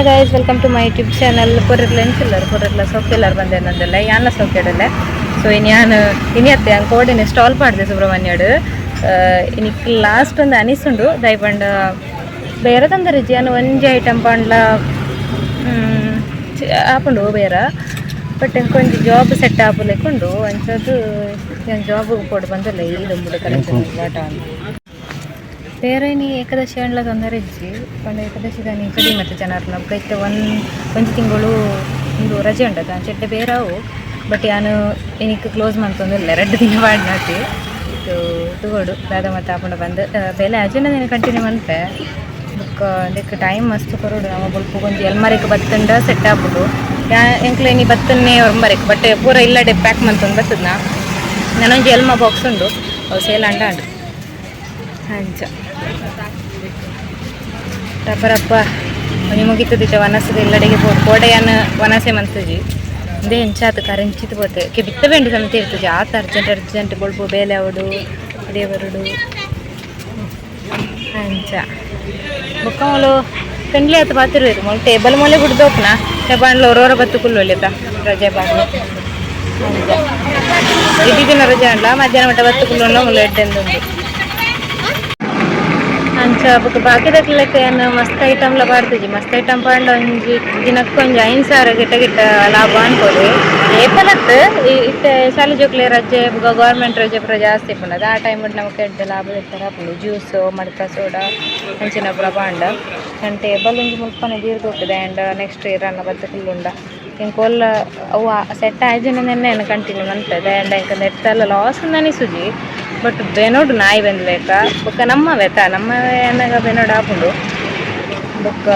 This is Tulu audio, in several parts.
Hello guys, welcome to my YouTube channel. ಪೊರರ್ಲ ಎಂಚಿಲ್ಲರ್ ಪೊರರ್ಲ ಸೌಖ್ಯಲ್ಲರ್ ಬಂದೇನಂದಲ್ಲ ಯಾನ ಸೌಖ್ಯಡಲ್ಲ. ಸೊ ಇನ್ನು ಯಾನ್ ಇನಿ ಅತ್ತೆ ಯಾನ್ ಕೋಡೆನೆ ಸ್ಟಾಲ್ ಪಾಡ್ದೆ ಸುಬ್ರಹ್ಮಣ್ಯಡ್. ಇನಿಕ್ ಲಾಸ್ಟ್ ಒಂದು ಅನಿಸುಂಡು ದಯಪಂಡ ಬೇರೆ ತಂದರೆ ಯಾನ್ ಒಂಜಿ ಐಟಮ್ ಪಂಡ್ಲ ಆಪುಂಡು ಬೇರೆ. ಬಟ್ ಎಂಕೊಂಜಿ ಜಾಬ್ ಸೆಟ್ ಆಪುಲೆಕುಂಡು ಅಂಚದು ಯಾನ್ ಜಾಬ್ ಪೋಡು ಬಂದಲ್ಲ ಈ ದೊಂಬುಡು ಕಲೆಕ್ಷನ್ ಲಾಟ. ಬೇರೆ ಇನಿ ಏಕದಶಿ ಅಂಡ್ಲ ತೊಂದರೆ ಇಜ್ಜಿ ಪಂಡ ಏಕದಶಿ ದಾನಿ ಕಡಿಮೆ ಮತ್ತೆ ಜನರ್ನ ಬೊಕ್ಕ ಇತ್ತೆ ಒಂಜಿ ತಿಂಗಳು ಉಂದು ರಜೆ ಉಂಡತ ಅಂಚೆಡ್ಡೆ ಬೇರೆ ಅವು. ಬಟ್ ಯಾನ್ ಇನಿಕ್ ಕ್ಲೋಸ್ ಮಂತೊಂದುಲ್ಲೆ, 2 ದಿನ ಪಾಡ್ನಾತಿ. ಸೊ ತೂವೊಡು ದಾದ ಮತ್ತೆ ಆಪುಂಡ ಬಂದು ಬೇಲೆ ಅಜಿನ ದಿನ ಕಂಟಿನ್ಯೂ ಮನ್ಪೆ. ಬೊಕ್ಕ ಅದಕ್ಕೆ ಟೈಮ್ ಮಸ್ತ್ ಕೊರೊಡು. ನಮ ಬೊಲ್ಪುಗು ಒಂಜಿ ಎಲ್ಮರೆಗ್ ಬತ್ತುಂಡ ಸೆಟ್ ಆಪುಂಡು. ಎಂಕ್ಲೆ ಇನಿ ಬತ್ತನ್ನೇ ಒರ್ಂಬರೆಗ್, ಬಟ್ ಪೂರ ಇಲ್ಲಡೆ ಪ್ಯಾಕ್ ಮಂತೊಂದು ಬತ್ತದ್ನ. ನನೊಂಜಿ ಎಲ್ಮ ಬಾಕ್ಸ್ ಉಂಡು, ಅವು ಸೇಲ್ ಅಂಡ ಅಂಡು ಅಂಚ ರಪ್ಪ ಒಂಜಿ ಮುಗಿತದಿತ್ತೆ ವನಸದ ಇಲ್ಲಡೆಗೆ ಪೋಡು. ಕೋಡೆಯನ್ ವನಸೆ ಮಂತುಜಿ ಇಂದೇ ಎಂಚಾತ್ ಕರೆಂಚಿತ್ ಪೋತೆ ಕೆ ಬಿತ್ತ ಬೆಂಡು ಸಮೇತ ಇರ್ತುಜಿ. ಆತ ಅರ್ಜೆಂಟ್ ಅರ್ಜೆಂಟ್ ಬೊಲ್ಪು ಬೇಲೆ ಅವಡು ದೇವರುಡು ಅಂಚ. ಬೊಕ್ಕ ಮೂಲು ಫ್ರೆಂಡ್ಲಿ ಆತ ಬಾತಿರ್ವೇರು. ಮೂಲು ಟೇಬಲ್ ಮೂಲೆ ಬಿಡ್ದೋಪ್ನ ಟೇಬಲ್ ಒರೋರ ಬತ್ತು ಕುಲ್ಲೊಲಿತ ರಜೆ ಬಾಗ್ಲು ಅಂಚ. ಇಡೀ ದಿನ ರಜೆ ಅಂಡ್ಲ ಮಧ್ಯಾಹ್ನ ಮಟ್ಟ ಬತ್ತು ಕುಲ್ಲೊಂಡ ಮೂಲು ಎಡ್ಡೆಂದುಂಡು ಅಂಚ. ಬೊಕ್ಕ ಬಾಕಿದಕ್ಲೆಕ ಏನ್ ಮಸ್ತ್ ಐಟಮ್ಲ ಪಾಡ್ತಿಜಿ. ಮಸ್ತ್ ಐಟಮ್ ಪಾಂಡ ಒಂಜಿ ದಿನಕ್ಕೆ ಒಂಜಿ 5000 ಗಿಟ್ಟ ಗಿಟ್ಟ ಲಾಭ ಅನ್ಕೊಲಿ. ಏಪಲತ್ ಇತ್ತೆ ಶಾಲೆ ಜೋಕ್ಲೆ ರಜೆ ಬೊಕ ಗೌರ್ಮೆಂಟ್ ರಜೆ ಪೂರ ಜಾಸ್ತಿ ಇಪ್ಪುಂಡು. ಆ ಟೈಮ್ ನಮಕ್ ಎಡ್ಡೆ ಲಾಭ ಇತ್ತರ ಆಪುಂಡು. ಜ್ಯೂಸ್ ಮಡ್ಕ ಸೋಡಾ ಅಂಚಿನ ಪೂರ ಪಾಂಡ ಅಂಡ್ ಟೇಬಲ್ ಒಂಜಿ ಮುಲ್ಪನೆ ದೀರ್ಘ ಹೋಗ್ತದೆ. ಆ್ಯಂಡ್ ನೆಕ್ಸ್ಟ್ ಇರನ್ನ ಬತ್ತ್ ಕುಲ್ಲುಂಡ ಎಂಕ್ ಅವು ಸೆಟ್ ಆಯ್ಜಿನ ನೆನ್ನೆ ಕಂಟಿನ್ಯೂ ಮನ್ಪೆದೆ. ಆ್ಯಂಡ್ ಎಂಕ್ ನೆಟ್ಟಲ್ಲ ಲಾಸ್ ಅನಿಸುಜಿ, ಬಟ್ ಬೆನೋಡು ನಾಯಿ ಬೆಂದ್ಲೇಕ. ಬೊಕ್ಕ ನಮ್ಮವೇ ತಾ ನಮ್ಮವೇ ಅನ್ನಗ ಬೆನೋಡು ಆಪುಂಡು. ಬೊಕ್ಕ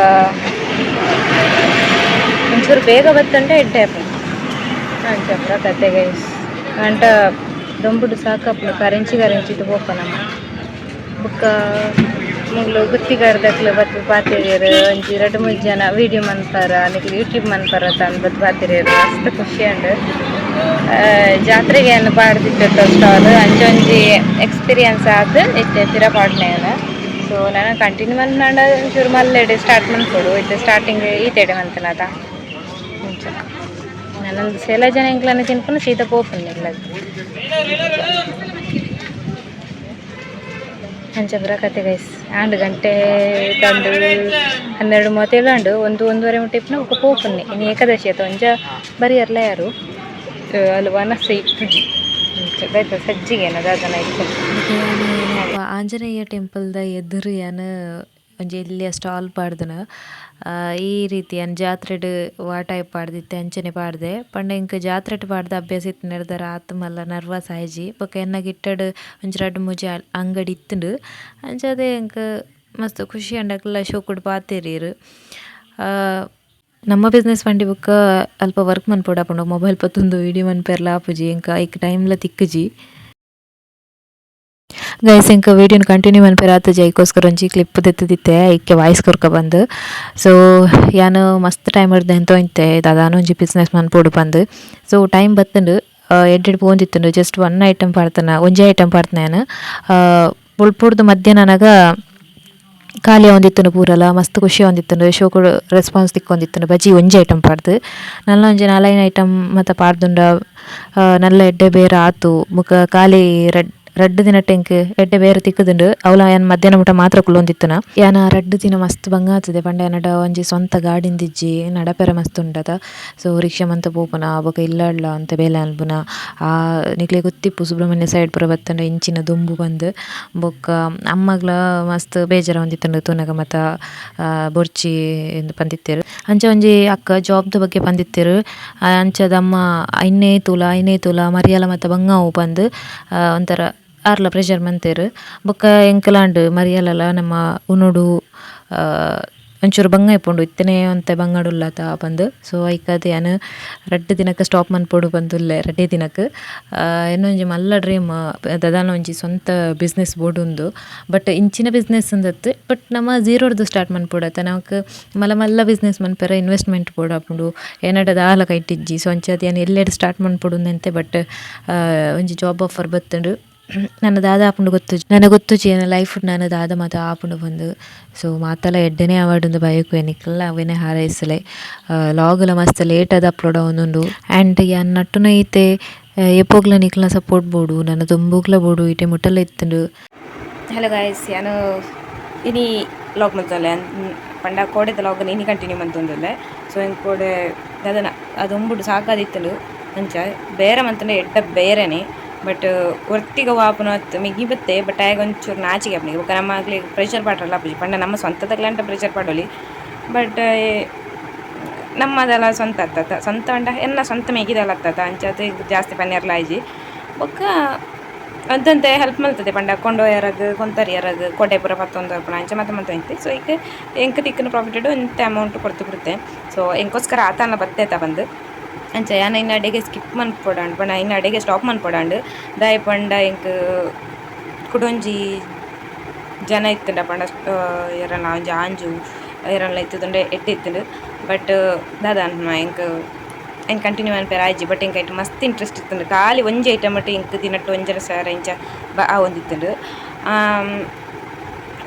ಒಂಚೂರು ಬೇಗ ಬತ್ತಂటే ಎಡ್ಡೆ ಆಪುಂಡು. ಅಂಚ ಪೂರ ಕತೆ ಗೈಸ್. ಅಂಟ ದೊಂಬುಡು ಸಾಕಾಪುಂಡು, ಕರೆಂಚಿ ಕರೆಂಚಿದ್ ಪೋಪ ನಮ. ಬೊಕ್ಕ ಮುಗ್ಲು ಗುತ್ತಿಗಾರ್ದಕ್ಲು ಬತ್ತ್ ಪಾತೆರಿಯೆರ್. ಒಂಜಿ ರಡ್ಡ್ ಮೂಜಿ ಜನ ವೀಡಿಯೋ ಮನ್ಪರ, ನಿಕ್ಲು ಯೂಟ್ಯೂಬ್ ಮನ್ಪರ ತಂದ್ ಬತ್ತ್ ಪಾತೆರಿಯೆರ್. ಮಸ್ತ್ ಖುಷಿ ಆಂಡ್. ಜಾತ್ರೆಗೆ ಏನ್ ಪಾಡ್ದಿತ್ತ ಸ್ಟಾಲ್ ಅಂಚ ಒಂಜಿ ಎಕ್ಸ್ಪೀರಿಯನ್ಸ್ ಆದ್ ಇತ್ತೆ ಪಿರ ಪಾಡ್ನೆ ಯಾನ್. ಸೊ ನನ ಕಂಟಿನ್ಯೂ ಮನ್ಪುನಾಂಡ ಒಂಚೂರು ಮಲ್ಲೆಡ್ ಸ್ಟಾರ್ಟ್ ಮನ್ಪೊಡು. ಇತ್ತೆ ಸ್ಟಾರ್ಟಿಂಗ್ ಈತೆಡೆ ಮಂತುನತ ಅಂಚ. ನನೊಂದು ಸೇಲ ಜನ ಎಂಕ್ಲನ ತಿನ್ಪುನ ಸೀದಾ ಪೋಪುಂಡು ಇಲ್ಲಗ್. ಅಂಚ ಪೂರ ಕತೆ ಗೈಸ್. ಆಂಡ್ ಗಂಟೆ ದಂಡು 12:37 ಆಂಡ್. ಒಂದು ಒಂದುವರೆ ಮುಟ್ಟ ಇಪ್ಪುನ ಬೊಕ ಪೋಪುನ್ನೆ. ಇನಿ ಏಕದಶಿ ಅತ ಒಂಜ ಬರಿಯರ್ಲ ಯಾರು ಅಲ್ ವನಸ್ ಇಪ್ಪುಜಿ ಅಂಚ ದಾಯ್ತ ಸಜ್ಜಿಗೆನ ದಾದನ ಇಪ್ಪುಂಡು. ಯಾನ್ ಆಂಜನೇಯ ಟೆಂಪಲ್ದ ಎದುರು ಯಾನ್ ಒಂಜಿ ಎಲ್ಯ ಸ್ಟಾಲ್ ಪಾಡ್ದನ. ಈ ರೀತಿ ಯಾನ್ ಜಾತ್ರೆಡ್ ವಾ ಟೈಪ್ ಪಾಡ್ದಿತ್ತೆ ಅಂಚನೆ ಪಾಡ್ದೆ. ಪಂಡ ಎಂಕ್ ಜಾತ್ರೆಡ್ ಪಾಡ್ದ್ ಅಭ್ಯಾಸ ಇತ್ತಿನೆಡ್ದಾರ ಆತ್ ಮಲ್ಲ ನರ್ವಸ್ ಆಯಿಜಿ. ಬೊಕ ಎನ್ನ ಗಿಟ್ಟಡ್ ಒಂಜಿ ರಡ್ಡ್ ಮೂಜಿ ಅಂಗಡಿ ಇತ್ತುಂಡು. ಅಂಚಾದ್ ಎಂಕ್ ಮಸ್ತ್ ಖುಷಿ ಆಂಡ್. ಅಕಲ್ನ ಶೋಕುಡು ಪಾತೆರಿಯೆರ್. ನಮ್ಮ ಬಿಸ್ನೆಸ್ ಪಂಡಿ ಬೊಕ್ಕ ಅಲ್ಪ ವರ್ಕ್ ಮನ್ಪೊಡಾಪುಂಡು. ಮೊಬೈಲ್ ಪತ್ತೊಂದು ವೀಡಿಯೋ ಮನ್ಪೆರ್ಲ ಆಪುಜಿ. ಎಂಕ್ ಐಕ್ ಟೈಮ್ಲ ತಿಕ್ಕುಜಿ ಗೈಸ್. ಎಂಕ್ ವೀಡಿಯೋನ್ ಕಂಟಿನ್ಯೂ ಮನ್ಪೆರೆ ಆತುಜಿ. ಐಕೋಸ್ಕರ ಒಂಜಿ ಕ್ಲಿಪ್ ದೆತ್ತುದಿತ್ತೆ, ಐಕೆ ವಾಯ್ಸ್ ಕೊರ್ಕ ಬಂದು. ಸೊ ಯಾನ್ ಮಸ್ತ್ ಟೈಮ್ ಡ್ದ್ ಎಂತೊಂತೆ ದಾದಾನ ಒಂಜಿ ಬಿಸ್ನೆಸ್ ಮನ್ಪೊಡು ಪಂದ್. ಸೊ ಟೈಮ್ ಬತ್ತುಂಡು, ಎಡ್ಡೆಡ್ ಪೋವೊಂದಿತ್ತುಂಡು. ಜಸ್ಟ್ ಒನ್ ಐಟಮ್ ಪಾಡ್ತನ, ಒಂಜಿ ಐಟಮ್ ಪಾಡ್ತನ ಯಾನ್. ಬೊಲ್ಪುಡ್ದು ಮಧ್ಯಾಹ್ನ ಆನಗ ಖಾಲಿ ಆವೊಂದಿತ್ತುಂಡು ಪೂರಲ. ಮಸ್ತ್ ಖುಷಿ ಆವೊಂದಿತ್ತುಂಡು. ಶೋಕುಡು ರೆಸ್ಪಾನ್ಸ್ ತಿಕ್ಕೊಂದಿತ್ತುಂಡು ಬಜಿ ಒಂಜಿ ಐಟಮ್ ಪಾಡ್ದು. ನಲ್ಲ ಒಂಜಿ ನಾಲೈನ್ ಐಟಮ್ ಮಾತ ಪಾಡ್ದುಂಡ ನಲ್ಲ ಎಡ್ಡೆ ಬೇರೆ ಆತು. ಬೊಕ ಖಾಲಿ ರಡ್ಡ್ ರಡ್ಡ್ ದಿನಟ್ ಎಂಕ್ ಎಡ್ಡೆ ಬೇರೆ ತಿಕ್ಕುದುಂಡು. ಅವ್ಲ ಯಾನ್ ಮಧ್ಯಾಹ್ನ ಮುಟ ಮಾತ್ರ ಕುಲ್ಲೊಂದಿತ್ತುನ. ಯಾನ್ ರಡ್ಡ್ ದಿನ ಮಸ್ತ್ ಬಂಗ ಆತುದೆ. ಪಂಡ ಎನಡ ಒಂಜಿ ಸ್ವಂತ ಗಾಡಿಂದಿಜ್ಜಿ, ನಡಪೆರೆ ಮಸ್ತ್ ಉಂಡತ. ಸೊ ರಿಕ್ಷಾ ಮಂತ ಪೋಪುನ ಬೊಕ ಇಲ್ಲಡ್ಲ ಒಂತೆ ಬೇಲೆ ಮನ್ಪುನ. ನಿಕ್ಲೆಗ್ ಗೊತ್ತಿಪ್ಪು ಸುಬ್ರಹ್ಮಣ್ಯ ಸೈಡ್ ಪೂರ ಬತ್ತುಂಡ ಇಂಚಿನ ದೊಂಬು ಬಂದ್. ಬೊಕ್ಕ ಅಮ್ಮಗ್ಲ ಮಸ್ತ್ ಬೇಜಾರ್ ಆವೊಂದಿತ್ತುಂಡು ತೂನಗ ಮಾತ ಬೊರ್ಚಿ ಇಂದ್ ಪಂದಿತ್ತೆರ್. ಅಂಚ ಒಂಜಿ ಅಕ್ಕ ಜಾಬ್ ದ ಬಗ್ಗೆ ಪಂದಿತ್ತೆರ್. ಅಂಚಾದ್ ಅಮ್ಮ ಐನೇ ತೂಲ ಐನೇ ತೂಲ ಮರಿಯಲ ಮಾತ ಬಂಗ ಆವು ಪಂದ್ ಒಂಥರ ಆರ್ಲ ಪ್ರೆಷರ್ ಮಂತೆರ್. ಬೊಕ್ಕ ಎಂಕಲಾಂಡ್ ಮರಿಯಲಲ ನಮ್ಮ ಉನೊಡು ಒಂಚೂರು ಬಂಗ ಇಪ್ಪುಂಡು, ಇತ್ತನೆ ಒಂತೆ ಬಂಗಡುಲ್ಲತ ಪಂದ್. ಸೊ ಐಕಾದ್ ಯಾನ್ ರಡ್ಡ್ ದಿನಕ್ ಸ್ಟಾಪ್ ಮನ್ಪೊಡು ಪಂದುಲ್ಲೆ ರಡ್ಡೆ ದಿನಕ್. ಎನ್ನೊಂಜಿ ಮಲ್ಲ ಡ್ರೀಮ್ ದಾದಾನ ಒಂಜಿ ಸ್ವಂತ ಬಿಸ್ನೆಸ್ ಬೋಡುಂದು. ಬಟ್ ಇಂಚಿನ ಬಿಸ್ನೆಸ್ ಉಂದತ್, ಬಟ್ ನಮ ಝೀರೋಡ್ದು ಸ್ಟಾರ್ಟ್ ಮನ್ಪೊಡತ. ನಮಕ್ ಮಲ್ಲ ಮಲ್ಲ ಬಿಸ್ನೆಸ್ ಮನ್ಪೆರೆ ಇನ್ವೆಸ್ಟ್ಮೆಂಟ್ ಬೋಡಾಪುಂಡು. ಎನಡ ದಾಲ ಕೈಟಿಜ್ಜಿ. ಸೊ ಅಂಚಾದ್ ಯಾನ್ ಎಲ್ಲೆಡ್ ಸ್ಟಾರ್ಟ್ ಮನ್ಪೊಡು ಎಂತೆ. ಬಟ್ ಒಂಜಿ ಜಾಬ್ ಆಫರ್ ಬತ್ತುಂಡು. ನನ್ನ ದಾದ ಆಪುಂಡು ಗೊತ್ತುಜಿ, ನನ ಗೊತ್ತುಜಿ ಎನ್ನ ಲೈಫ್ ನಾನು ದಾದ ಮಾತ ಆಪುಂಡು ಪಂದ್. ಸೊ ಮಾತಲ ಎಡ್ಡೆನೇ ಆವಡ್ ಬಯಕುವೆ ನಿಕಲ್ನ ಅವೆನೆ ಹಾರೈಸಲೆ. ಲಾಗುಲ ಮಸ್ತ್ ಲೇಟ್ ಆದ್ ಅಪ್ಲೋಡ್ ಆವೊಂದುಂಡು. ಆ್ಯಂಡ್ ಯಾನ್ ನಟ್ಟುನ ಇತ್ತೆ ಏಪೊಗ್ಲ ನಿಕಲ್ನ ಸಪೋರ್ಟ್ ಬೋಡು, ನನ ದುಂಬುಗ್ಲ ಬೋಡು, ಇಟೆ ಮುಟ್ಟಲ ಇತ್ತುಂಡು. ಹಲೋ ಗಾಯ್ಸ್, ಯಾನು ಇನಿ ಲಾಗ್ ಮಲ್ತೊಂದುಲ್ಲೆ. ಪಂಡ ಕೋಡೆದ ಲಾಗ್ ಇನಿ ಕಂಟಿನ್ಯೂ ಮಲ್ತೊಂದುಲ್ಲೆ. ಸೊ ಎಂಕ್ ಕೋಡೆ ದಾದನ ಅದು ಒಂಬುಡು ಸಾಕಾದಿತ್ತುಂಡು. ಅಂಚ ಬೇರೆ ಮಂತುಂಡ ಎಡ್ಡೆ ಬೇರೆನೆ, ಬಟ್ ಒರ್ತಿಗ ಆಪುನ ಮಿಗಿ ಬತ್ತೆ. ಬಟ್ ಆಯಗ್ ಒಂಚೂರು ನಾಚಿಕೆ ಆಪುಂಡು. ಬೊಕ್ಕ ನಮ್ಮ ಅಕ್ಲೆಗ್ ಪ್ರೆಷರ್ ಪಾಡ್ರೆಲ ಆಪುಜಿ. ಪಂಡ ನಮ್ಮ ಸ್ವಂತದಕ್ಲಂಟ ಪ್ರೆಷರ್ ಪಾಡೊಲಿ, ಬಟ್ ನಮ್ಮದೆಲ್ಲ ಸ್ವಂತ ಅತ್ತತ, ಸ್ವಂತ ಪಂಡ ಎನ್ನ ಸ್ವಂತ ಮೆಗಿದಲ್ಲ ಅತ್ತತ. ಅಂಚಾದ್ ಜಾಸ್ತಿ ಪನ್ನೆರ್ಲ ಆಯ್ಜಿ. ಬೊಕ್ಕ ಅಂತಂತೆ ಹೆಲ್ಪ್ ಮಲ್ತದೆ. ಪಂಡ ಕೊಂಡೋಯರಗ್, ಕೊಂತರಿಯರಗ್, ಕೊಡೆ ಪೂರ ಪತ್ತೊಂದು ಬರ್ಪುನ ಅಂಚ ಮತ್ತೆ ಮಂತೊಂದಿತ್ತೆ. ಸೊ ಇಕ್ ಎಂಕ್ ತಿಕ್ಕುನ ಪ್ರಾಫಿಟ್ ಒಂತೆ ಅಮೌಂಟ್ ಕೊರ್ತು ಬಿಡುತ್ತೆ. ಸೊ ಎಂಕೋಸ್ಕರ ಆತನ ಬತ್ತೇತ ಬಂದು. ಅಂಚ ಯಾನ್ ಇನ್ನ ಅಡೆಗೆ ಸ್ಕಿಪ್ ಮನ್ಪೊಡಾಂಡ್, ಪಂಡ ಇನ್ನ ಅಡೆಗೆ ಸ್ಟಾಪ್ ಮನ್ಪೊಡಾಂಡ್. ದಾಯೆ ಪಂಡ ಎಂಕ್ ಕುಡೊಂಜಿ ಜನ ಇತ್ತುಂಡ, ಪಂಡ ಏರನ ಒಂಜಿ ಆಂಜು ಏರನ್ಲ ಇತ್ತುಂಡ ಎಡ್ಡೆ ಇತ್ತುಂಡು. ಬಟ್ ದಾದ ಎಂಕ್ ಎಂಕ್ ಕಂಟಿನ್ಯೂ ಮನ್ಪೆರೆ ಆಯ್ಜಿ. ಬಟ್ ಎಂಕ್ ಐಟ್ ಮಸ್ತ್ ಇಂಟ್ರೆಸ್ಟ್ ಇತ್ತುಂಡು. ಖಾಲಿ ಒಂಜಿ ಐಟಮ್ ಎಂಕ್ ದಿನಟ್ 1.5 ಸಾವಿರ ಇಂಚ ಆವೊಂದಿತ್ತುಂಡು.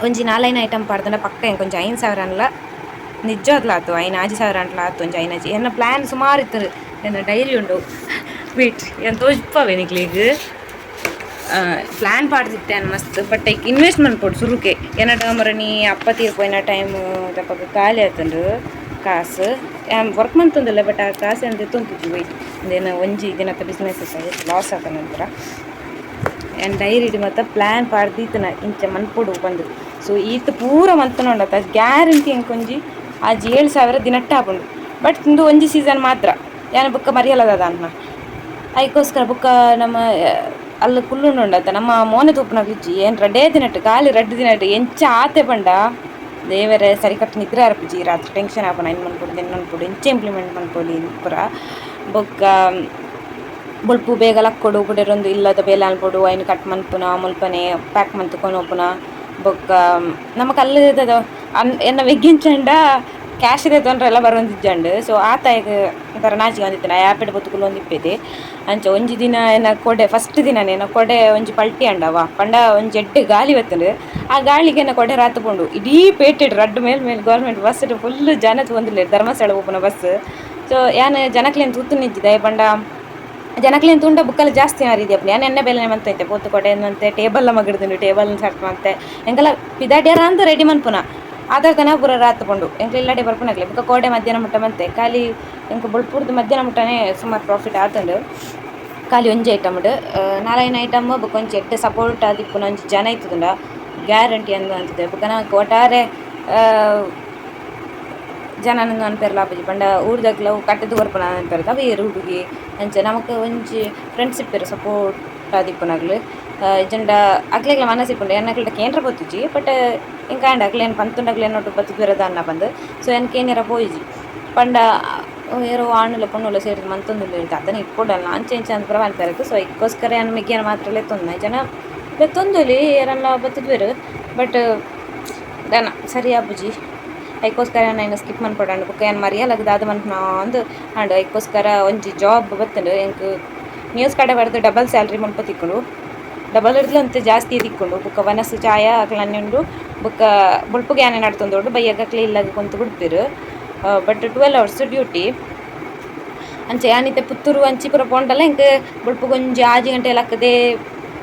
ಒಂಜಿ ನಾಲೈನ್ ಐಟಮ್ ಪಾಡ್ದಂಡ ಪಕ್ಕ ಎಂಕ್ ಒಂಜಿ 5 ಸಾವಿರ ಅನ್ಲ ನಿಜವಾದ್ಲ ಆತು, 5 6 ಸಾವಿರ ಅಂಟ್ಲ ಆತು. ಒಂಜಿ ಐನಾಜಿ ಎನ್ನ ಪ್ಲ್ಯಾನ್ ಸುಮಾರು ಇತ್ತುಂಡು. ಎನ್ನ ಡೈರಿ ಉಂಡು, ವೇಟ್, ಯಾನ್ ತೋಜ್ಪಾವೆ ನಿಕ್ಲೆಗ್. ಪ್ಲ್ಯಾನ್ ಪಾಡ್ದಿತ್ತೆ ಮಸ್ತ್. ಬಟ್ ಐಕ್ ಇನ್ವೆಸ್ಟ್ ಮನ್ಪೊಡು ಸುರುಕೆ. ಎನ್ನ ಟರ್ಮರ ನೀ ಅಪ್ಪ ತೀರ್ ಪೋಯಿನ ಟೈಮ್ ದಪಗ ಖಾಲಿ ಆತುಂಡು ಕಾಸು. ಯಾನ್ ವರ್ಕ್ ಮಂತೊಂದುಲ್ಲೆ, ಬಟ್ ಆ ಕಾಸು ಯಾನ್ ದೆತ್ತೊಂತುಜಿ. ವೆಯ್ಟ್, ಇಂದೇನ ಒಂಜಿ ದಿನತ ಬಿಸ್ನೆಸ್ ಲಾಸ್ ಆತ ನಂತರ ಯಾನ್ ಡೈರಿಡ್ ಮಾತ ಪ್ಲ್ಯಾನ್ ಪಾಡ್ದೀತನ, ಇಂಚ ಮನ್ಪೊಡು ಪಂದ್. ಸೊ ಈತ್ ಪೂರ ಮಂತುಂಡತ ಗ್ಯಾರಂಟಿ ಎಂಕ್ ಒಂಜಿ 6-7 ಸಾವಿರ ದಿನಟ್ಟ ಆಪುಂಡು. ಬಟ್ ಇಂದು ಒಂಜಿ ಸೀಸನ್ ಮಾತ್ರ, ಯಾನ್ ಬೊಕ್ಕ ಮರಿಯಲದ ಅನ್ನ ಐಕೋಸ್ಕರ. ಬೊಕ್ಕ ನಮ್ಮ ಅಲ್ಲ ಕುಲ್ಲುಂಡುಂಡತ ನಮ್ಮ ಮೋನೆ ತೂಪುನಕ್ಲು ಏನ್ ರಡ್ಡೇ ದಿನಟ್, ಖಾಲಿ 2 ದಿನಟ್ ಎಂಚ ಆತೆ ಪಂಡ, ದೇವರೇ, ಸರಿ ಕಟ್ಟು ನಿದ್ರೆ ಆರ್ಪುಜಿ ರಾತ್ರಿ. ಟೆನ್ಷನ್ ಆಪುನ, ಐನ್ ಮನ್ಪೊಡು, ದೆನ್ ಮನ್ಪೊಡು, ಎಂಚ ಇಂಪ್ಲಿಮೆಂಟ್ ಮನ್ಪೊಲಿ ಪೂರ. ಬೊಕ್ಕ ಬೊಲ್ಪು ಬೇಗ ಲಕ್ಕೊಡು, ಕುಡೇರೊಂದು ಇಲ್ಲದ ಬೇಲೆ ಮನ್ಪೊಡು, ಐನ್ ಕಟ್ ಮನ್ಪುನ, ಮುಲ್ಪನೆ ಪ್ಯಾಕ್ ಮಂತ್ ಕೊನೊಪುನ. ಬೊಕ್ಕ ನಮ್ಮ ಕಲ್ಲುದ ಅನ್ ಎನ್ನ ವೆಗ್ಗಿಂಚಂಡ ಕ್ಯಾಶ್ ದೆತ್ತೊನ್ರೆಲ ಬರೊಂದಿಜ್ಜಂಡ್. ಸೊ ಆತಾಯಗ್ ಒಂಥರ ನಾಚಿಕೆ ಒಂದಿತ್ತಿನ ಆ್ಯಪಿಡ್ ಪೊತ್ತು ಕುಲ್ಲೊಂದಿಪ್ಪೆದೆ. ಅಂಚ ಒಂಜಿ ದಿನ ಎನ್ನ ಕೊಡೆ, ಫಸ್ಟ್ ದಿನ ಎನ್ನ ಕೊಡೆ ಒಂಜಿ ಪಲ್ಟಿ ಅಂಡವ. ಪಂಡ ಒಂಜಿ ಎಡ್ಡೆ ಗಾಳಿ ಬತ್ತುಂಡು, ಆ ಗಾಳಿಗೆ ಎನ್ನ ಕೊಡೆ ರಾತ್ ಪೋಂಡು. ಇಡೀ ಪೇಟೆಡ್ ರಡ್ಡ್ ಮೇಲ್ ಮೇಲ್ government bus full ಜನ ತೂವೊಂದುಲ್ಲೆರ್, ಧರ್ಮಸ್ಥಳ ಪೋಪುನ ಬಸ್. ಸೊ ಯಾನ್ ಜನಕ್ಲೆನ್ ತೂತುನಿಜ್ಜಿ. ದಾಯೆ ಪಂಡ ಜನಕ್ಲೆನ್ ತೂಂಡ ಬುಕ್ಕಲ ಜಾಸ್ತಿ ಆರಿದಿ ಅಪ್ಪ. ಯಾನ್ ಎನ್ನ ಬೇಲೆನೆ ಮಂತೊಂತೆ, ಪೋತು ಕೊಡೆ ಮಂತೆ, ಟೇಬಲ್ ಮಗಡ್ದುಂಡು, ಟೇಬಲ್ ಸರ್ಟ್ ಮಂತೆ, ಎಂಕಲ ಪಿದಾಡ್ಯಾರ ಅಂದ್ ರೆಡಿ ಮನ್ಪುನ ಆದಾಗನ ಪೂರ ರಾತ್ ಪೋಂಡು. ಎಂಕ್ಲ ಇಲ್ಲಡೆ ಬರ್ಪುನಕ್ಲೆ. ಬೊಕ್ಕ ಕೋಡೆ ಮಧ್ಯಾಹ್ನ ಮುಟ್ಟ ಮಂತೆ. ಖಾಲಿ ಎಂಕ್ ಬೊಲ್ಪುರ್ದು ಮಧ್ಯಾಹ್ನ ಮುಟ್ಟನೆ ಸುಮಾರು ಪ್ರಾಫಿಟ್ ಆತುಂಡು, ಖಾಲಿ ಒಂಜಿ ಐಟಮ್ಡ್. ನಾಲೈನ್ ಐಟಮ್ ಬೊಕ್ಕ ಒಂಜಿ ಎಡ್ಡೆ ಸಪೋರ್ಟ್ ಆದಿಪ್ಪುನ ಒಂಜಿ ಜನ ಇತ್ತುಂಡ ಗ್ಯಾರಂಟಿ ಅಂದ್ ಅಂತದೆ. ಬೊಕ್ಕ ನಮಕ್ ಒಟ್ಟಾರೆ ಜನ ಅನ್ಪೆರ್ಲ ಆಪುಜಿ. ಪಂಡ ಊರ್ದಕ್ಲ ಅವು ಕಟ್ಟುದು ಕೊರ್ಪುನ ಅನ್ಪೆರ್ ಅವು ಏರ್ ಹುಡುಗಿ. ಅಂಚ ನಮಕ್ ಒಂಜಿ ಫ್ರೆಂಡ್ಸ್ ಇಪ್ಪೆರ್ ಸಪೋರ್ಟ್ ಆದಿಪ್ಪುನಕ್ಲು. ಇಜ್ಜಂಡ ಅಕ್ಲೆಗ್ಲ ಮನಸ್ಸು ಇಪ್ಪುಂಡು, ಎನ್ನಕ್ಲೆಡ ಕೇಂದ್ರ ಪೋತುಜಿ. ಬಟ್ ಎಂಕ್ ಆಂಡ ಅಕ್ಲೆನ್ ಪಂತುಂಡ ಅಕ್ಲೆನ ಒಟ್ಟು ಬತ್ತುದು ದಾನ್ನ ಪಂದ್. ಸೊ ಎನ್ ಕೇನ್ಯರ ಪೋಯಿಜಿ. ಪಂಡ ಏರೋ ಆಣುಲ ಪೊಣ್ಣುಲ ಸೇರ್ದ್ ಮಂತೊಂದುಲ್ಲೆರ್, ದಾದನ ಇಪ್ಪೊಡಲ್ಲ, ಅಂಚ ಇಂಚ ಅಂದ್ ಪೂರ ಪನ್ಪೆರ್. ಸೊ ಐಕ್ಕೋಸ್ಕರ ಯಾನ್ ಮೆಗ್ಯನ ಮಾತ್ರ ಲೆತ್ತೊಂದು, ಜನ ಲೆತ್ತೊಂದೊಲಿ, ಏರನ್ಲ ಬತ್ತುದುವೆರ್. ಬಟ್ ದಾನ ಸರಿ ಆಪುಜಿ. ಐಕ್ಕೋಸ್ಕರ ಯಾನ್ ಐನ್ ಸ್ಕಿಪ್ ಮನ್ಪೊಡಾಂಡ್. ಬೊಕ್ಕ ಯಾನ್ ಮರಿಯಲಗ್ ದಾದ ಮನ್ಪುನ ಅಂದ್ ಆಂಡ್. ಐಕ್ಕೋಸ್ಕರ ಒಂಜಿ ಜಾಬ್ ಬತ್ತುಂಡು ಎಂಕ್. ನ್ಯೂಸ್ ಕಡೆ ಬರೆದು ಡಬಲ್ ಸ್ಯಾಲ್ರಿ ಮುಲ್ಪ ತಿಕ್ಕುಂಡು, ಡಬಲ್ ಇರ್ದ್ಲ ಒಂತೆ ಜಾಸ್ತಿ ತಿಕ್ಕುಂಡು. ಬೊಕ್ಕ ವನಸ್ ಚಾಯ ಅಕ್ಲನೆ ಉಂಡು. ಬೊಕ್ಕ ಬೊಲ್ಪುಗ್ ಯಾನೆ ನಡ್ತೊಂದುಂಡು, ಬಯ್ಯಗ್ ಅಕ್ಲೆ ಇಲ್ಲಗ್ ಕೊಂತು ಬುಡ್ಪೆರ್. But 12 hours duty. ಅಂಚ ಯಾನಿತ್ತೆ ಪುತ್ತೂರು ಅಂಚಿ ಪೂರ ಪೋಂಡಲ ಎಂಕ್ ಬೊಲ್ಪುಗ್ ಒಂಜಿ 6 ಗಂಟೆ ಲಕ್ಕುದೆ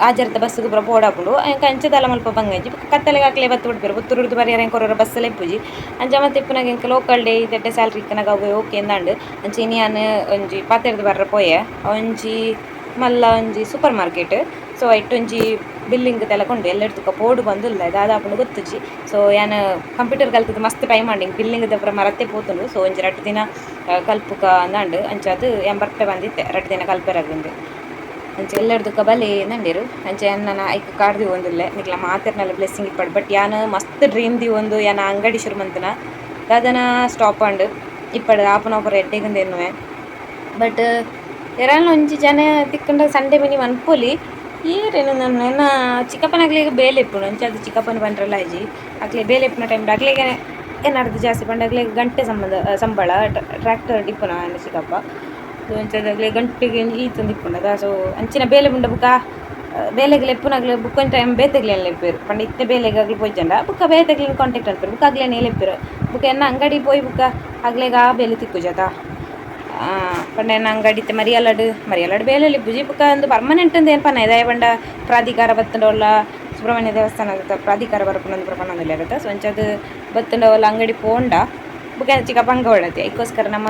ಆಜರ್ದ ಬಸ್ಸುಗು ಪೂರ ಪೋಡಾಪುಂಡು. ಎಂಕ್ ಅಂಚ ದಾಲ ಮಲ್ಪ ಬಂಗ ಇಜ್ಜಿ. ಬೊಕ್ಕ ಕತ್ತಲೆಗ್ ಅಕ್ಲೆ ಬತ್ತ್ ಬುಡ್ಪೆರ್. ಪುತ್ತೂರುರ್ದು ಬರ್ಯರೆ ಎಂಕ್ ಒರೊರ ಬಸ್ಸುಲ ಇಪ್ಪುಜಿ. ಅಂಚ ಮಾತ ಇಪ್ಪುನಗ ಎಂಕ್ ಲೋಕಲ್ ಡೇ ಎಡ್ಡೆ ಸ್ಯಾಲ್ರಿ ಇಕ್ಕುನಗ ಅವ್ವೆ ಓಕೆ ಅಂದಾಂಡ್. ಅಂಚ ಇನಿ ಯಾನ್ ಒಂಜಿ ಪಾತೆರ್ದ್ ಬರ್ರೆ ಪೋಯೆ, ಒಂಜಿ ಮಲ್ಲ ಒಂಜಿ super market. So ಐಟ್ ಒಂಜಿ ಬಿಲ್ಲಿಂಗ್ ತೆಲಕ ಉಂಡು, ಎಲ್ಲೆಡ್ ತುಕ ಪೋಡು ಪಂದ್ ಉಲ್ಲೆ, ದಾದ ಆಪುಂಡು ಗೊತ್ತುಜಿ. ಸೊ ಯಾನ್ ಕಂಪ್ಯೂಟರ್ ಕಲ್ತುದು ಮಸ್ತ್ ಟೈಮ್ ಆಂಡ್, ಎಂಕ್ ಬಿಲ್ಲಿಂಗ್ ದ ಪೂರ ಮರತೆ ಪೋತುಂಡು. ಸೊ ಒಂಜಿ 2 ದಿನ ಕಲ್ಪುಕ ಅಂದಾಂಡ್. ಅಂಚಾದ್ ಯಾನ್ ಬರ್ಪೆ ಪಂದಿತ್ತೆ 2 ದಿನ ಕಲ್ಪೆರಾಗುಂದು. ಅಂಚ ಎಲ್ಲೆರ್ದುಕ ಬಲೆ ನಂಡೇರು. ಅಂಚ ಎನ್ನನ ಐಕ್ ಕಾರ್ಡ್ ದೀವೊಂದುಲ್ಲೆ. ನಿಕ್ಲ ಮಾತೆರ್ನಲ ಬ್ಲೆಸ್ಸಿಂಗ್ ಇಪ್ಪಡ್. ಬಟ್ ಯಾನ್ ಮಸ್ತ್ ಡ್ರೀಮ್ ದೀವೊಂದು ಯಾನ್ ಅಂಗಡಿ ಶುರು ಮಂತುನ, ದಾದನ ಸ್ಟಾಪ್ ಆಂಡ್. ಇಪ್ಪಡ್ ಆಪುನ ಪೂರ ಎಡ್ಡೆಗುಂದು ಎನ್ನುವೆ. ಬಟ್ ಏರಾಂಡ್ಲ ಒಂಜಿ ಜನ ತಿಕ್ಕುಂಡ ಸಂಡೆ ಮಿನಿ ಮನ್ಪೊಲಿ. ಏರೇನು ನನ್ನ ಎನ್ನ ಚಿಕ್ಕಪ್ಪನಕ್ಲೆಗ್ ಬೇಲೆ ಇಪ್ಪುಂಡು. ಅಂಚಾದ್ ಚಿಕ್ಕಪ್ಪನ ಪಂಡ್ರೆಲ ಆಯ್ಜಿ. ಅಕ್ಲೆ ಬೇಲೆ ಇಪ್ಪುನ ಟೈಮ್ ಅಕ್ಲೆಗ್ ಏನಾರ್ದು ಜಾಸ್ತಿ ಪಂಡ ಅಕ್ಲೆಗ್ ಗಂಟೆ ಸಂಬಂಧ ಸಂಬಳ, ಟ್ರ್ಯಾಕ್ಟರ್ ಇಪ್ಪುನ ಎನ್ನ ಚಿಕ್ಕಪ್ಪ. ಸೊ ಅಂಚಾದ್ ಅಕ್ಲೆಗ್ ಗಂಟೆಗೆ ಈತೊಂದು ಇಪ್ಪುಂಡು ಅದ. ಸೊ ಅಂಚಿನ ಬೇಲೆ ಪುಂಡ ಬುಕ್ಕ. ಬೇಲೆಗ್ ಲೆಪ್ಪುನಗ್ಲು ಬುಕ್ಕ ಒಂಜಿ ಟೈಮ್ ಬೇತೆಗ್ಲೇನ್ ಲೆಪ್ಪೆರ್ ಪಂಡ ಇತ್ತೆ ಬೇಲೆಗ್ ಅಗ್ಲು ಪೋಯಿಜಂಡ ಬುಕ್ಕ ಬೇತೆಗ್ಲೆನ್ ಕಾಂಟ್ಯಾಕ್ಟ್ ಮನ್ಪೆರ್ ಬುಕ್ಕ ಅಗ್ಲೇನೆ ಲೆಪ್ಪೆರ್ ಬುಕ್ಕ ಎನ್ನ ಅಂಗಡಿ ಪೋಯಿ ಬುಕ್ಕ ಅಗ್ಲೆಗ್ ಆ ಬೇಲೆ ತಿಕ್ಕುಜತ. ಪಂಡ ಎನ್ನ ಅಂಗಡಿ ಇತ್ತೆ ಮರಿಯಲಡ್ ಮರಿಯಲಡ್ ಬೇಲೆ ಇಪ್ಪುಜಿ ಬುಕ್ಕ ಒಂದು ಪರ್ಮನೆಂಟ್ ಅಂದ್ ಏನ್ ಪನ್ನ ದಾಯೆ ಪಂಡ ಪ್ರಾಧಿಕಾರ ಬತ್ತುಂಡ ಓಲ್ಲ ಸುಬ್ರಹ್ಮಣ್ಯ ದೇವಸ್ಥಾನದ ಪ್ರಾಧಿಕಾರ ಬರ್ಪುನಂದ್ ಪೂರ ಪನೊಂದುಲ್ಲೆರ್ ಸೊ ಅಂಚಾದ್ ಬತ್ತುಂಡ ಓಲ್ಲ ಅಂಗಡಿ ಪೋಂಡ ಬುಕ್ಕ ಚಿಕ್ಕ ಬಂಗ ಒಳತೆ ಐಕೋಸ್ಕರ ನಮ್ಮ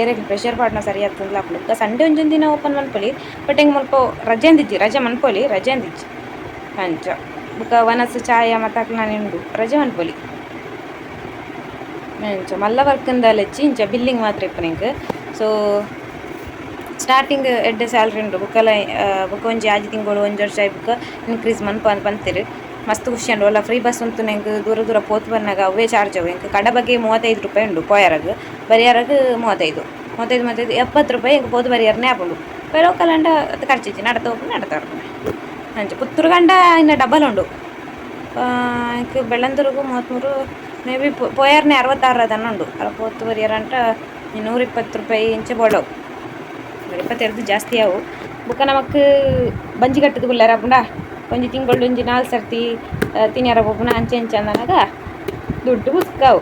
ಏರೆಗ್ ಪ್ರೆಷರ್ ಪಾಡ್ನ ಸರಿ ಆತುಂದ್ಲ ಆಪುಂಡು. ಬುಕ್ಕ ಸಂಡೆ ಒಂಜೊಂದು ದಿನ ಓಪನ್ ಮನ್ಪೊಲಿ ಬಟ್ ಎಂಕ್ ಮುಲ್ಪ ರಜೆ ಅಂದಿಜ್ಜಿ ರಜೆ ಮನ್ಪೊಲಿ ರಜೆ ಅಂದಿಜ್ಜಿ ಅಂಚ ಬುಕ್ಕ ವನಸ್ ಚಾಯ ಮಾತ ಉಂಡು ರಜೆ ಮನ್ಪೊಲಿ ಅಂಚ ಮಲ್ಲ ವರ್ಕ್ ಇಂದಾಲೆಚ್ಚಿ ಇಂಚ ಬಿಲ್ಲಿಂಗ್ ಮಾತ್ರ ಇಪ್ಪುನ ಎಂಕ್. ಸೊ ಸ್ಟಾರ್ಟಿಂಗ್ ಎಡ್ಡೆ ಸ್ಯಾಲ್ರಿ ಉಂಡು ಬುಕ್ಕಲ ಬುಕ್ಕ ಒಂಜಿ ಆಜಿ ತಿಂಗಳು ಒಂಜಿ ವರ್ಷ ಬುಕ್ಕ ಇನ್ಕ್ರೀಸ್ ಮನ್ಪ ಪಂತೆರ್ ಮಸ್ತ್ ಖುಷಿ ಉಂಡು. ಒಲ್ಲ ಫ್ರೀ ಬಸ್ ಉಂತು ಎಂಕ್ ದೂರ ದೂರ ಪೋತು ಬನ್ನಗ ಅವೇ ಚಾರ್ಜ್ ಅವು ಎಂಕ್ ಕಡಬಗೆ 35 ರೂಪಾಯಿ ಉಂಡು ಪೋಯರಗ್ ಬರಿಯರಗ್ 35 35 35 70 ರೂಪಾಯಿ ಎಂಕ್ ಪೋತು ಬರಿಯರನೇ ಆಪುಂಡು. ಲೋಕಲ್ ಅಂಡ ಖರ್ಚಿಜ್ಜಿ ನಡತ ಹೋಪುಂಡು ನಡತ ಬರ್ಪುಂಡು. ಅಂಚ ಪುತ್ತೂರು ಗಂಡ ಇನ್ನು ಡಬಲ್ ಉಂಡು. ಎಂಕ್ ಬೆಳ್ಳಂದೂರುಗು 33 ಮೇ ಬಿ ಪೋಯರ್ನೆ 66 ಅದನ್ನ ಉಂಡು. ಅಲ್ಲ ಪೋತು ಬರಿಯರಂಟ 120 ರೂಪಾಯಿ ಇಂಚ ಬೋಡವು 122 ಜಾಸ್ತಿ ಅವು. ಬುಕ್ಕ ನಮಕ್ ಬಂಜಿ ಕಟ್ಟುದು ಕುಲ್ಲೆರ್ ಆಪುಂಡ ಒಂಜಿ ತಿಂಗಳು ಒಂಜಿ 4 ಸರ್ತಿ ತಿನ್ಯರ ಪೋಪುನ ಅಂಚೆ ಇಂಚ ಅಂದನಾಗ ದುಡ್ಡು ಬುಸ್ಕಾವು.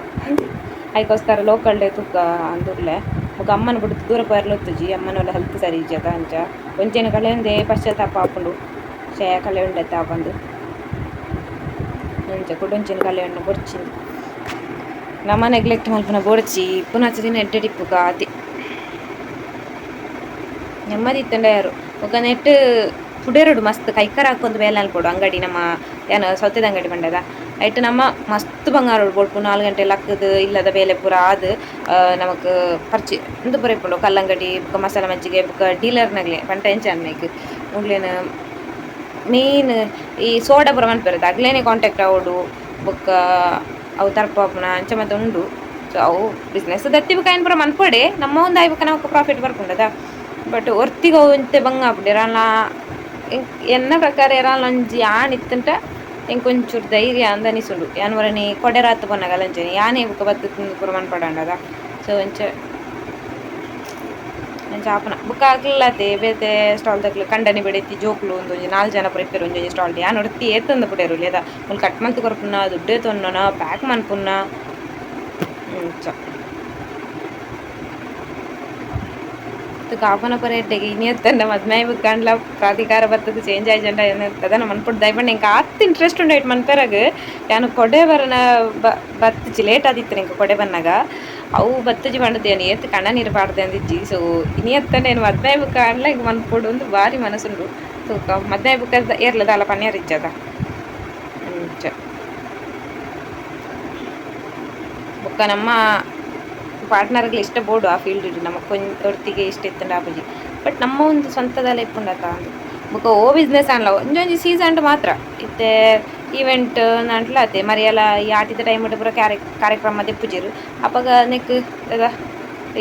ಐಕೋಸ್ಕರ ಲೋಕಲ್ ತೂಕ ಅಂದುರ್ಲೆ ಬೊಕ್ಕ ಅಮ್ಮನ ಬಿಡ್ದು ದೂರ ಪೋಯರ್ಲ ಒತ್ತುಜಿ ಅಮ್ಮನ ಹೆಲ್ತ್ ಸರಿ ಇಜ್ಜದ ಅಂಚ ಒಂಜೇನು ಕಳೆಯೊಂದೇ ಪಶ್ಚಾತ್ತಾಪ ಆಪುಂಡು ಶೇ ಕಳೆ ಉಂಡತ್ತ ಬಂದು ಅಂಚ ಕುಡೊಂಚಿನ ಕಳೆಯನ್ನು ಬೊರ್ಚಿ ನಮ್ಮ ನೆಗ್ಲೆಕ್ಟ್ ಮಲ್ಪುನ ಬೊರ್ಚಿ ಪುನಃ ದಿನ ಎಡ್ಡೆ ಇಪ್ಪುಗ ಅತಿ ನೆಮ್ಮದಿ ಇತ್ತಂಡ ಯಾರು ಬೊಕ್ಕ ನೆಟ್ ಪುಡೆರಡು ಮಸ್ತ್ ಕೈಕರ ಹಾಕೊಂದು ಬೇಲೆ ಅನ್ಕೊಡು ಅಂಗಡಿ ನಮ್ಮ ಏನು ಸೌತೆದ ಅಂಗಡಿ ಬಂಡದ ಐಟ್ ನಮ್ಮ ಮಸ್ತ್ ಬಂಗಾರ ಬೊಡ್ಪು 4 ಗಂಟೆ ಲಕ್ಕದು ಇಲ್ಲದ ಬೇಲೆ ಪೂರ ಆದ್ ನಮಕ್ ಪರ್ಚಿ ಇಂದು ಪೂರ ಇಪ್ಪುಂಡು ಕಲ್ಲಂಗಡಿ ಬೊಕ್ಕ ಮಸಾಲ ಮಜ್ಜಿಗೆ ಬೊಕ್ಕ ಡೀಲರ್ನಗ್ಲೆ ಪಂಟ ಎಂಚ ಅನ್ಮೇಕ್ ಮುಗ್ಲೇನ ಮೇನ್ ಈ ಸೋಡಾ ಪೂರ ಮನ್ಪೆರ್ ಅಗ್ಲೇನೆ ಕಾಂಟ್ಯಾಕ್ಟ್ ಆವೊಡು ಬೊಕ್ಕ ಅವು ತರ್ಪಾಪುನ ಅಂಚ ಮಾತ ಉಂಡು. ಸೊ ಅವು ಬಿಸ್ನೆಸ್ ದತ್ತಿ ಬೊಕ್ಕ ಐನ್ ಪೂರ ಮನ್ಪೊಡೆ ನಮ್ಮ ಒಂದು ಆಯ್ ಬೊಕ್ಕ ನಮಕ್ ಪ್ರಾಫಿಟ್ ಬರ್ಪುಂಡದ. ಬಟ್ ಒರ್ತಿಗ್ ಅವು ಒಂತೆ ಬಂಗ ಆಪುಂಡು ಏರಾನ್ಲ ಎನ್ನ ಪ್ರಕಾರ ಏರಾನ್ಲ ಒಂಜಿ ಆಣ್ ಇತ್ತುಂಟ ಎಂಕ್ ಒಂಚೂರು ಧೈರ್ಯ ಅಂದ್ ಅನಿಸುಂಡು. ಯಾನ್ ಒರನೆ ಕೊಡೆ ರಾತ್ ಪೋನಗ ಅಂಚನೆ ಯಾನೇ ಬೊಕ್ಕ ಬತ್ತ್ ತಿಂದು ಪೂರ ಮನ್ಪಡಂಡದ. ಸೊ ಅಂಚ ಅಂಚ ಆಪುನ ಬೊಕ್ಕ ಅಕ್ಲತೆ ಬೇತೆ ಸ್ಟಾಲ್ ದಕ್ಲು ಕಂಡನಿ ಬಡೆತಿ ಜೋಕುಲು ಒಂದೊಂಜಿ 4 ಜನ ಪೂರ ಇಪ್ಪೆರ್ ಒಂಜೊಂಜಿ ಸ್ಟಾಲ್ ಯಾನ್ ಒರ್ತಿ ಏತಂದು ಪುಡೆರು ಲೇದ ಮುಲ್ ಕಟ್ ಮಲ್ತ್ ಕೊರ್ಪುನ ದುಡ್ಡು ತೊನ್ನೊನ ಪ್ಯಾಕ್ ಮನ್ಪುನ ಅಂಚ ಕಾಪನ ಪರ ಎಡ್ಡೆಗೆ ಇನಿ ಎತ್ತಂಡ ಮದ್ಮೆ ಬುಕ್ಕಂಡ್ಲ ಪ್ರಾಧಿಕಾರ ಬತ್ತದ ಚೇಂಜ್ ಆಯ್ಜಂಡ ಅದನ್ನ ಮನ್ಪುಡ್ ದಯಪಂಡ ಎಂಕ್ ಆತ್ ಇಂಟ್ರೆಸ್ಟ್ ಉಂಡು ಐಟ್ ಮನ್ಪೆರಗ್. ಯಾನ್ ಕೊಡೆ ಬರನ ಬತ್ತುಜಿ ಲೇಟ್ ಆದಿತ್ತು ಎಂಕ್ ಕೊಡೆ ಬನ್ನಗ ಅವು ಬತ್ತುಜಿ ಪಂಡದು ಯಾನ್ ಏತ್ ಕಣ್ಣ ನೀರು ಪಾಡ್ದೆ ಅಂದಿಜ್ಜಿ. ಸೊ ಇನಿ ಎತ್ತಂಡ ಏನು ಮದ್ಮೆ ಬುಕ್ಕಂಡ್ಲ ಎಂಕ್ ಮನ್ಪೊಡು ಅಂದ್ ಬಾರಿ ಮನಸ್ಸುಂಡು. ತೂಕ ಮದ್ಮೆ ಬುಕ್ಕ ಏರ್ಲ ದಾಲ ಪನ್ಯರ್ ಇಜ್ಜದ ಅಂಚ ಬೊಕ್ಕ ನಮ್ಮ ಪಾರ್ಟ್ನರ್ಗ್ ಇಷ್ಟ ಬೋಡು ಆ ಫೀಲ್ಡ್ ನಮಕ್ ಒರ್ತಿಗೆ ಇಷ್ಟ ಇತ್ತಂಡ ಆಪುಜಿ ಬಟ್ ನಮ್ಮ ಒಂದು ಸ್ವಂತದಲ್ಲ ಇಪ್ಪುಂಡತ ಅಂದ್ ಬೊಕ್ಕ ಓ ಬಿಸ್ನೆಸ್ ಆನ್ಲ ಒಂಜೊಂಜಿ ಸೀಸನ್ ಮಾತ್ರ ಇತ್ತೆ ಈವೆಂಟ್ ನಾಂಟ್ಲ ಅತೆ ಮರಿಯಲ ಈ ಆಟಿದ ಟೈಮ್ ಪೂರ ಕಾರ್ಯಕ್ರಮ ದೆಪ್ಪುಜೆರ್ ಅಪಗ ನೆಕ್ ದಾದ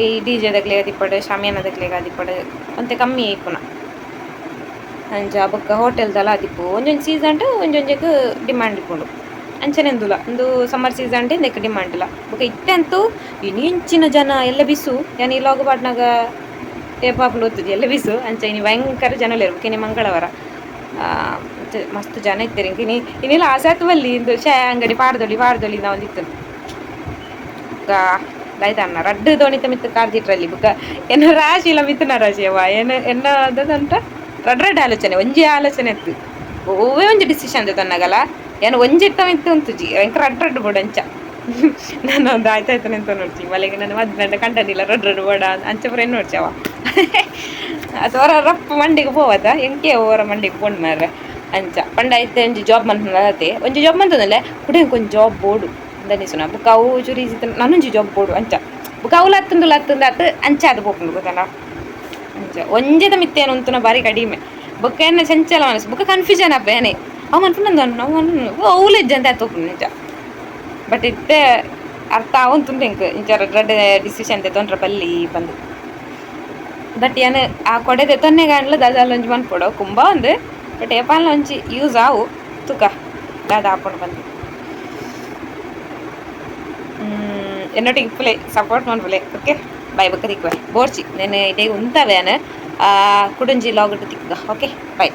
ಈ ಡಿ ಜೆ ದಕ್ಲೆಗ್ ಆದಿಪ್ಪಡ್ ಶಾಮಿಯಾನ ದಕ್ಲೆಗ್ ಆದಿಪ್ಪಡ್ ಒಂತೆ ಕಮ್ಮಿ ಇಪ್ಪುನ ಅಂಚ ಬೊಕ್ಕ ಹೋಟೆಲ್ ದಲ ಆದಿಪ್ಪು ಒಂಜೊಂಜಿ ಸೀಸನ್ ಒಂಜೊಂಜೆಗ್ ಡಿಮ್ಯಾಂಡ್ ಇಪ್ಪುಂಡು ಅಂಚನೆ ಉಂದುಲ ಉಂದು ಸಮ್ಮರ್ ಸೀಸನ್ ಇಂದೆಕ್ ಡಿಮ್ಯಾಂಡ್ ಲ ಬೊಕ್ಕ ಇತ್ತೆ ಅಂತೂ ಇನಿ ಇಂಚಿನ ಜನ ಎಲ್ಲ ಬಿಸು ಯಾನ್ ಈ ಲಾಗ್ ಪಾಡ್ನಗ ಏಪ ಆಪುಂಡು ಗೊತ್ತುಜಿ ಎಲ್ಲ ಬಿಸು ಅಂಚ ಇನಿ ಭಯಂಕರ ಜನ ಉಲ್ಲೆರ್ ಬೊಕ ಇನಿ ಮಂಗಳವಾರ ಮಸ್ತ್ ಜನ ಇತ್ತೆರ್ ಎಂಕ್ ಇನಿ ಇನಿಲ ಆಸೆ ಆತ್ ಬಲ್ಲಿ ಇಂದು ಶೇ ಅಂಗಡಿ ಪಾಡ್ದೊಲಿ ಪಾಡ್ದೊಲಿ ಇಂದ್ ಬೊಕ್ಕ ದಾಯ್ತ ಅಣ್ಣ ರಡ್ಡ್ ದೋಣಿತ ಮಿತ್ತ್ ಕಾರ್ದಿಟ್ರಲ್ಲಿ ಬೊಕ್ಕ ಎನ್ನ ರಾಶಿಲ ಮಿತ್ತುನ ರಾಶಿ ಅವ್ವ ಎನ್ನ ಎನ್ನ ದಾದಂತ ರಡ್ಡ್ ರಡ್ಡ್ ಆಲೋಚನೆ ಒಂಜಿ ಆಲೋಚನೆ ಇತ್ತು ಒವ್ವೇ ಒಂಜಿ ಡಿಸಿಷನ್ ದೆತೊನ್ನಗಲ ಯಾನ್ ಒಂಜೆತ್ತ ಮಿತ್ತ್ ಉಂತುಜಿ ಎಂಕ್ ರಡ್ಡ್ ರಡ್ಡ್ ಬೋಡು ಅಂಚ ನಾನು ಒಂದು ಆಯ್ತಾಯ್ತು ನಿಂತ ನೋಡ್ಚಿ ಮಲೆಗೆ ನನ್ನ ಮದ್ಮೆ ಕಂಡನಿಲ್ಲ ರಡ್ಡ್ ರಡ್ಡ್ ಬೋಡ ಅಂಚ ಪೂರ ನೋಡ್ಚಿ ಅವ ಅಥವಾ ರಪ್ಪ ಮಂಡಿಗೆ ಪೋವದ ಎಂಕೆ ಓರ ಮಂಡಿಗೆ ಪೋಂಡು ಮಾರ್ರೆ ಅಂಚ ಪಂಡ ಐತೆ ಒಂಜಿ ಜಾಬ್ ಮನ್ಪುನತೆ ಒಂಜಿ ಜಾಬ್ ಮಂತೊಂದುಲ್ಲೆ ಕುಡ ಎಂಕ್ ಒಂಜಿ ಜಾಬ್ ಬೋಡು ಅಂದನಿಸುನ ಬೊಕ್ಕ ಅವು ಚೂರು ಈಸಿ ನಾನೊಂಜಿ ಜಾಬ್ ಬೋಡು ಅಂಚ ಬೊಕ್ಕ ಅವು ಲತ್ತುಂದು ಲತ್ತುಂದು ಅತ್ ಅಂಚ ಅದು ಪೋಪುಂಡು ಗೊತ್ತಲ್ಲ ಅಂಚ ಒಂಜೆದ ಮಿತ್ತೇನು ಉಂತುನ ಬಾರಿ ಕಡಿಮೆ ಬೊಕ್ಕ ಎನ್ನ ಚಂಚಲ ಮನಸ್ಸು ಬೊಕ್ಕ ಕನ್ಫ್ಯೂಷನ್ ಅಪ್ಪ ಏನೇ ಅವು ಮನ್ಪುನಂದು ಅವು ಅವುಲು ಇಜ್ಜಂತೆ ಆತ್ ಪೋಪುಂಡು ನಿಜ. ಬಟ್ ಇತ್ತೆ ಅರ್ಥ ಆವೊಂತುಂಡು ಎಂಕ್ ಇಂಚ ರಡ್ಡ್ ರಡ್ಡ್ ಡಿಸಿಷನ್ ದೆತೊನ್ರ ಬಲ್ಲಿ ಪಂದ್. ಬಟ್ ಯಾನ್ ಆ ಕೊಡೆ ದೆತೊನ್ನೆ ಗಾಂಡ್ಲ ದಾದಾಲ ಒಂಜಿ ಮನ್ಪೊಡು ಕುಂಬ ಒಂದ್ ಬಟ್ ಏಪಾನ್ಲ ಒಂಜಿ ಯೂಸ್ ಆವು ತೂಕ ದಾದ ಆಪುಂಡು ಪಂದ್. ಎನ್ನೊಟ್ಟಿಗೆ ಇಪ್ಪುಲೆ ಸಪೋರ್ಟ್ ಮನ್ಪುಲೆ ಓಕೆ ಬಾಯ್ ಬೊಕ್ಕ ತಿಕ್ಕುವೆ ಬೋರ್ಚಿ ನೆನ್ ಇಡೆ ಉಂತವೆ ಯಾನ್ ಕುಡೊಂಜಿ ಲಾಗ್ ತಿಕ್ಕುಗ ಓಕೆ ಬಾಯ್.